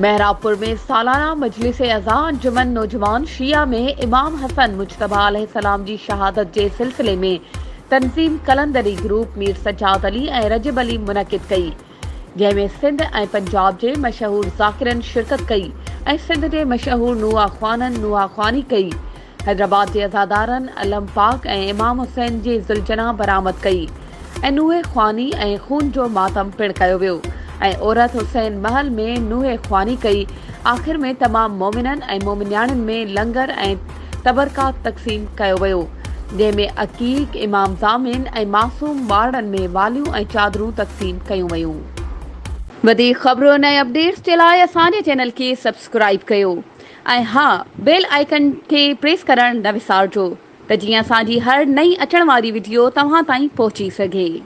محرابپور ۾ سالانه مجلس عزا انجمن نوجوان شيعه ۾ امام حسن مجتبيٰ عليه السلام جي شهادت جي سلسلي ۾ تنظيم قلندري گروپ مير سجاد علي ۽ رجب علي منعقد ڪئي جنهن ۾ سنڌ ۽ پنجاب جي مشهور ذاڪرن شرڪت ڪئي ۽ سنڌ جي مشهور نوحه خوانن نوحه خواني ڪئي حيدرآباد جي عزادارن علم پاڪ ۽ امام حسين جي ذوالجناح برآمد ڪئي ۽ نوحه خواني ۽ خون جو ماتم پڻ ڪيو ويو ۽ عورت حسين محل ۾ نوحه خواني ڪئي آخر ۾ تمام مومنن ۽ مومنياڻين ۾ لنگر ۽ تبرڪات تقسيم ڪيو ويو جنهن ۾ عقيق، امام ضامن ۽ معصوم ٻارڙن ۾ واليون ۽ چادرون تقسيم ڪيون ويون. وڌيڪ خبرن ۽ اپڊيٽس جي لاء اسان جي چينل کي سبسڪرائيب ڪيو ۽ ها بيل آئيڪن کي پريس ڪرڻ نه وسارجو ته جيئن اسان جي هر نئين اچڻ واري وڊيو توهان تائين پهچي سگهي.